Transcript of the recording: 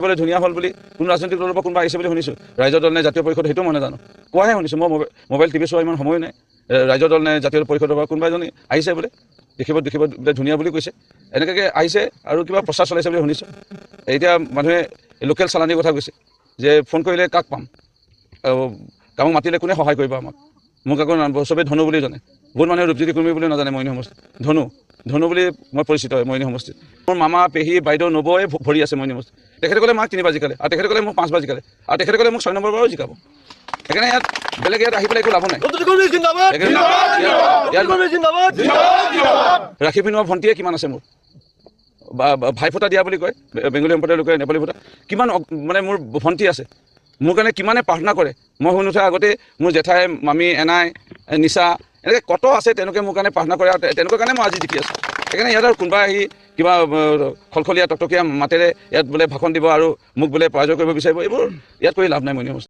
দেখিবলৈ ধুনীয়া হ'ল বুলি কোনো ৰাজনৈতিক দলৰ পৰা কোনোবা আহিছে বুলি শুনিছোঁ। ৰাইজৰ দল নে জাতীয় পৰিষদ সেইটো মই নাজানো, কোৱাহে শুনিছোঁ। মই মোবাইল টিভি চোৱা ইমান সময় নাই। ৰাইজৰ দল নে জাতীয় পৰিষদৰ পৰা কোনোবা এজনী আহিছে বোলে, দেখিব দেখিব বোলে ধুনীয়া বুলি কৈছে, এনেকৈ আহিছে আৰু কিবা প্ৰচাৰ চলাইছে বুলি শুনিছোঁ। এতিয়া মানুহে লোকেল চালানীৰ কথা কৈছে যে ফোন কৰিলে কাক পাম, কামক মাতিলে কোনে সহায় কৰিব আমাক। মোক আকৌ চবেই ধনু বুলি জানে, বহুত মানুহে ৰূপজ্যোতি কুৰ্মী বুলি নাজানে। মৰিয়নি সমষ্টি ধনু ধনু বুলি মই পৰিচিত হয় মৰিয়নি সমষ্টিত। মোৰ মামা পেহী বাইদেউ নবৌয়ে ভৰি আছে মৰিয়নি সমষ্টিত। তেখেতে ক'লে মাক 3 বাৰ জিকালে, আৰু তেখেতে ক'লে মোক 5 বাৰ জিকালে, আৰু তেখেতে ক'লে মোক 6 নম্বৰ বাৰো জিকাব। সেইকাৰণে ইয়াত বেলেগ ইয়াত আহি পেলাই একো লাভ নাই। ৰাখি পিন্ধোৱা ভণ্টিয়ে কিমান আছে মোৰ, ভাই ফোটা দিয়া বুলি কয় বেংগলী সম্প্ৰদায়ৰ লোকে, নেপালী ফোটা কিমান মানে মোৰ ভণ্টি আছে, মোৰ কাৰণে কিমানে প্ৰাৰ্থনা কৰে। মই শুনি উঠাৰ আগতে মোৰ জেঠাই মামী এনাই নিচা এনেকৈ কত আছে, তেওঁলোকে মোৰ কাৰণে প্ৰাৰ্থনা কৰে আৰু তেওঁলোকৰ কাৰণে মই আজি জিকি আছোঁ। সেইকাৰণে ইয়াত আৰু কোনোবা আহি কিবা খলখলীয়া টকটকীয়া মাতেৰে ইয়াত বোলে ভাষণ দিব আৰু মোক বোলে পৰাজয় কৰিব বিচাৰিব, এইবোৰ ইয়াত কৰি লাভ নাই। মৰিয়নি সমষ্টি।